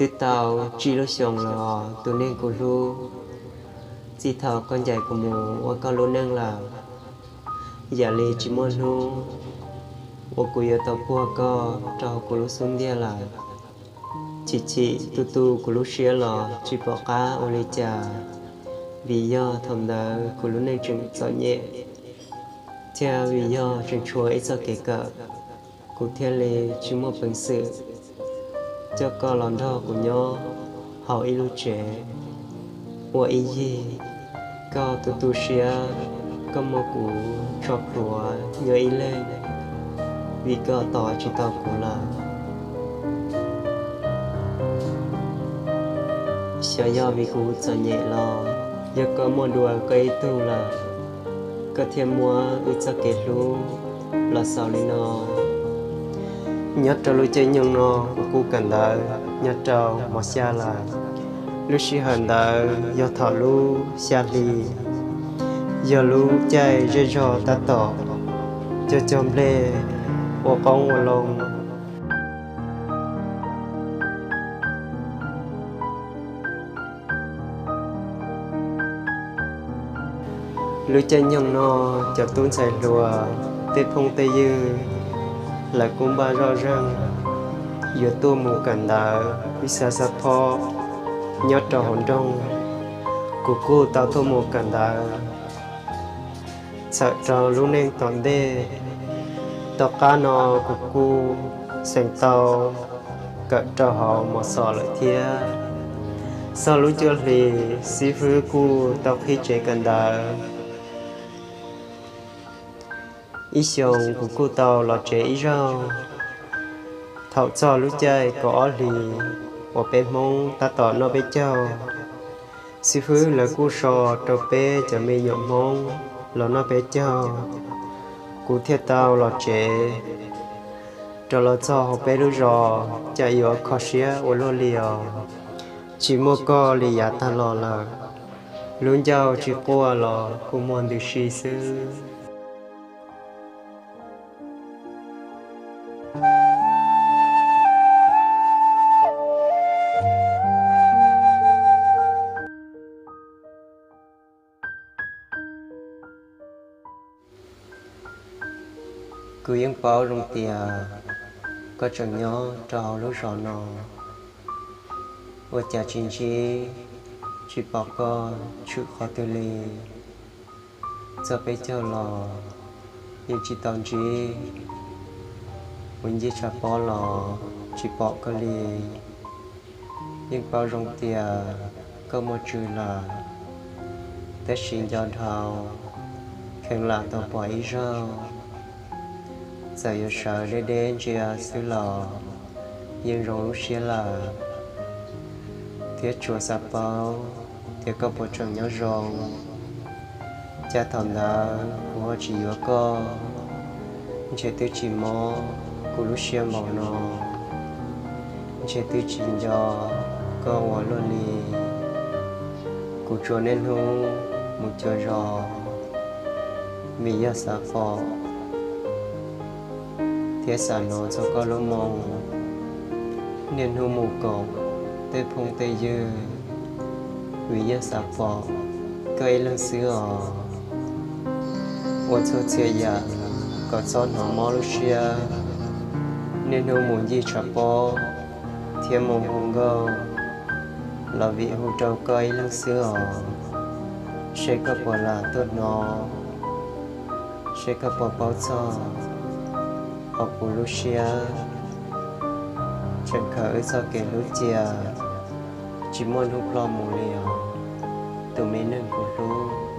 Twb tau tsib lub xyoos los tus neeg kuv hlub, txij thaum koj ncaim kuv mus ua koj lub neej lawm, yam li tsis muaj hnub uas kuv yuav tau puag koj rau hauv kuv lub xub ntiag lawm. Chim chim tu tu kuv lub siab los tsis pom qab ua li cas, vim yog thaum ntawd kuv lub neej tseem txom nyem, thiab vim yog tseem tshuav ib txoj kev kawm, kuv thiaj li tsis muaj peev xwm coj koj los nrog kuv nyob hauv ib lub tsev ua ib yig. Koj tu tu siab, koj muab kuv tso plhuav nyob ib leeg, vim koj tos tsis tau kuv lawm. Xyov yog vim kuv txom nyem los yog koj muaj dua koj ib tug lawm, koj thiaj muab wb txoj kev hlub los xaus li no. Nyob rau lub caij nyoog no kuv kuj kawm ntawv nyob rau mos xya lawm. Lub sij hawm ntawd yog thaum lub xya hli, yog lub caij zej zog tab tom cog cog nplej ua qoob ua loo. Lub caij nyoog no cov tub ntxhais hluas, tej phooj tej ywg lawv kuj npaj zoj zeeg yuav tuaj mus kawm ntawv ib xav xav phob nyob rau hauv nroog. Kuv kuj tau tuaj mus kawm ntawv txhawm rau lub neej tom ntej. Tom qab no kuv kuj xeem tau kawm rau hauv mos xos lawm thiab. Txog lub cuaj hlis xib fwb kuj tau qhib tsev kawm ntawv. Ib xyoos kuv kuj tau los tsev ib zaug. Thaum txog lub caij kaum ob hlis uas peb Hmoob tab tom noj peb caug, xib fwb lawv kuj so rau peb cov me nyuam Hmoob los noj peb caug, kuv thiaj tau los tsev. Rov los txog hauv peb lub zos cas yuav kho siab ua luaj li os. Tsis muaj koj li yav tag los lawm, lub ncauj tsis quaj los kuj muaj ntws si xwb. Kuv yeej paub zoo tias koj tseem nyob rau hauv lub zos no, ua cas tsis ntsib tsis pom koj tshwm qhov twg li. Txog peb caug los yeej tsis tau ntsib, mus ncig tshav pob los tsis pom koj li. Yeej paub zoo tias koj muaj tswv lawm, tab sis nco dhau, kheev lam tau pom ib zaug. Txawm yuav sawv deb deb ntsia xwb los yeej zoo lub siab lawm, thiab tsuas xav paub tias koj puas tseem nyob zoo. Cas thaum ntawd kuv ho tsis yuav koj, ntshe twb tsis mob kuv lub siab npaum no, ntshe twb tsis nco koj ua luaj li. Kuv tsuas niaj hnub mus cuag zos vim yog xav pom thiab xav hnov txog koj lub moo. Niaj hnub mus koom tej phooj tej ywg vim yog xav pom koj ib leeg xwb os. Ua txhua txhia yam kom txhob hnov mob lub siab, niaj hnub mus ncig tshav pob thiab mus hu nkauj los vim hu rau koj ib leeg xwb os. Seb koj puas lam tuaj hnov, seb koj puas paub txog hauv kuv lub siab tseem khaws wb txoj kev hlub cia tsis muaj hnub ploj mus li os, tus me neeg kuv hlub.